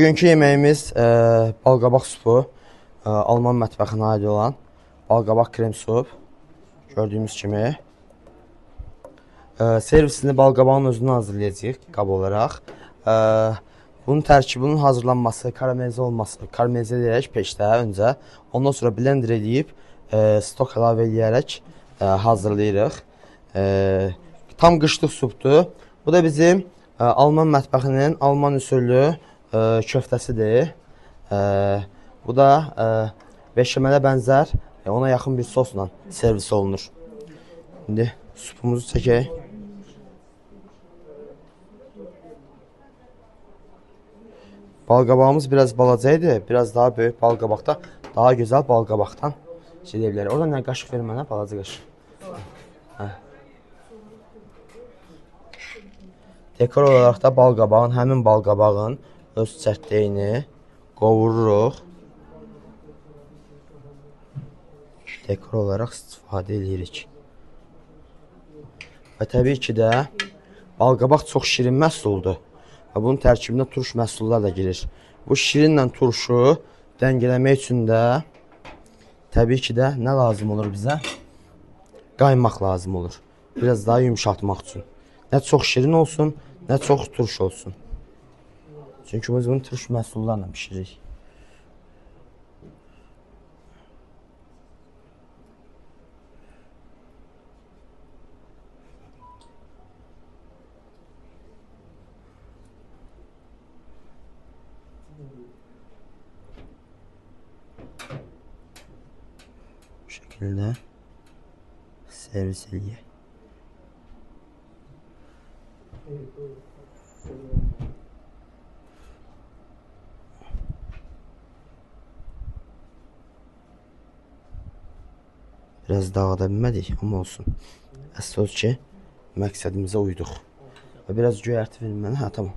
Bugünkü yeməyimiz balqabaq supu, Alman mətbəxinə aid olan balqabaq krem sup, gördüyümüz kimi. Servisini balqabağın özünü hazırlayacağıq qab olaraq. Bunun tərkibinin hazırlanması, karamelizə olması, karamelizə edərək peçdə öncə, ondan sonra blender eləyib, stok əlavə eləyərək hazırlayırıq. Tam qışlıq supdur. Bu da bizim Alman mətbəxinin Alman üsullü köftəsidir. Bu da beşamelə bənzər, ona yaxın bir sosla servis olunur. İndi supumuzu çəkək. Balqabağımız biraz balaca idi, biraz daha böyük balqabaqda, daha gözəl balqabaqdan şey deyə bilərik. Oradan nə qaşıq verin mənə, balaca qaşıq. Hə. Dekor olaraq da balqabağın, həmin balqabağın öz çərtliyini qovururuq. Dekor olaraq istifadə edirik. Və təbii ki də balqabaq çox şirin məhsuldur. Və bunun tərkibinə turş məhsullar da girir. Bu şirinlə turşu dəngələmək üçün də təbii ki də nə lazım olur bizə? Qaymaq lazım olur. Biraz daha yumşaltmaq üçün. Nə çox şirin olsun, nə çox turş olsun. Çünki biz bunu turş məhsullarla pişiririk. Bu şekilde servis eləyək. Biraz dağıda bilmədik, amma olsun. Əsas odur ki, məqsədimizə uyduq. Və biraz göyərti verin mənə. Hə, tamam.